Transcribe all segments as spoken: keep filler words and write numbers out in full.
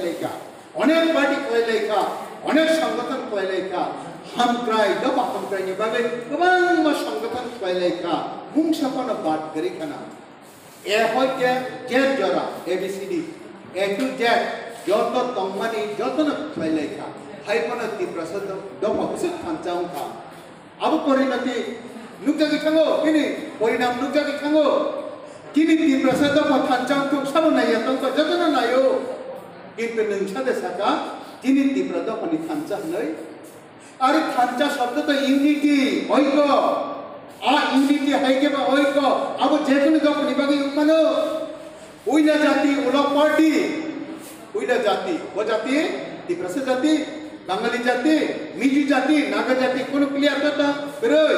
khlaikha, onek party khlailaikha, onek songgothon khlailaikha, hamkrai, dopha hamkraini bagwi kwbangma songgothon khlailaikha, mungsa phano bad kwrwi khana. A hoite Z jora, A B C D, A to Z, joto tongmani jotono khlailaikha, hai phano Tiprasa do-, dopha bwswk thansa wngkha. Abo porinoti nukjagwi thango, chini porinam nukjagwi thango. Chini Tiprasa dopha thansa wngthok sabo naiya tongkha, jotono naio. Kintu nwng sade saka, chini Tipra dophani thansa hwnwi. Aro thansa shobdo to unity, oiko. A unity hai khe ba oiko, abo jekunu dophani bagwi wngmano. Puila jati ulo party, puila jati, bo jati, Tiprasa jati, Bangali jati, Mizo jati, Naga jati, kono clear kha ta, kwrwi.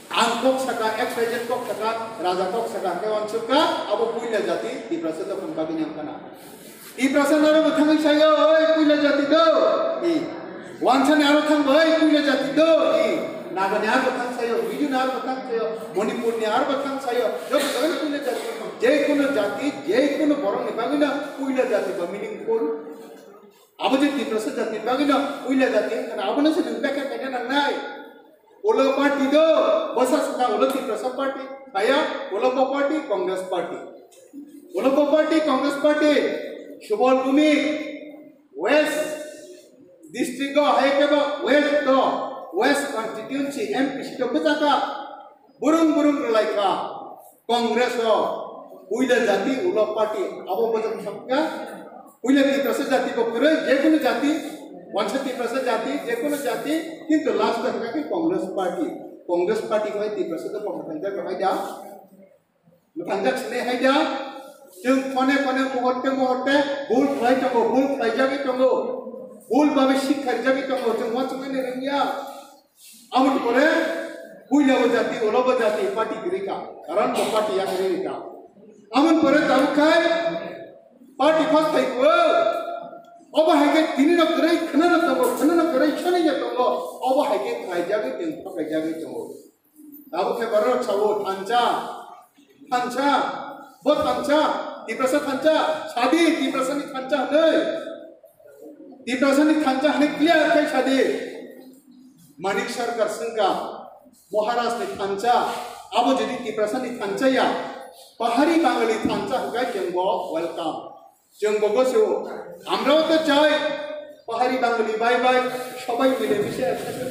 Ang kok saka, X Y Z kok saka, raja kok saka, hwnkhe wansukha, abo puila jati, Tiprasa dophani bagwi nang khana. Tiprasa ni aro bwthangwi sayo, oi puila jati do, i. Wansani aro thang bai puila jati do, i. Nagani aro bwthang sayo, Mizo ni aro bwthang sayo, Manipur ni aro bwthang sayo, joto jagani puila jati. Jekunu jati, jekunu borokni bagwino puila jati ba meaningful. Abo je Tiprasa jatini bagwino puila jati wngkha na, abono se nwng bekha khaina nangnai. Ulo party do, bwsa swkang ulo Tiprasa party, kaya ulo bo party Congress party. Ulo bo party Congress party, Subal Bhumik, West district o hai khe bo West do, West constituency M P C do bwchaka, burung burung rwlai kha. Congress o puila jati ulo party abo bwchak thangkha. Puila Tiprasa jati bo kwrwi, jekunu jati, wansa Tiprasa jati, jekunu jati, kintu last o hwnkha khe Congress party. Congress party bai Tiprasa dophani thangkha hai da. Mwthangjak sinai hai da, chwng khone khone muhurte muhurte bul khlai tongo, bul khlaijagwi tongo, bul babe sik kharijagwi tongo, chwng uansuknani rwngya. Aboni pore puila bo jati, ulo bo jati party kwrwi kha, karon bo party yakarwi rwkha. Aboni pore tabuk khai party phas phai kho, obo hai khe tini no kwrwi khwnano tongo, khwnano kwrwi sanai ya tongo, obo hai khe khlaijagwi tong, phakaijagwi tongo. Tabuk khe borok sao thansa, thansa, bo thansa, Tiprasa thansa, sadi Tiprasani thansa hwnwi. Tiprasani thansa hwnwi clear khai sadi. Manik Sarkar swngkha, Maharajni thansa, abo jodi Tiprasani thansa ya, Pahari Bangali thansa hwnkhe chwngbo welcome. Chwngbo goso, আমরাও তো চাই, Pahari Bangali bye bye, সবাই মিলেমিশে একসাথে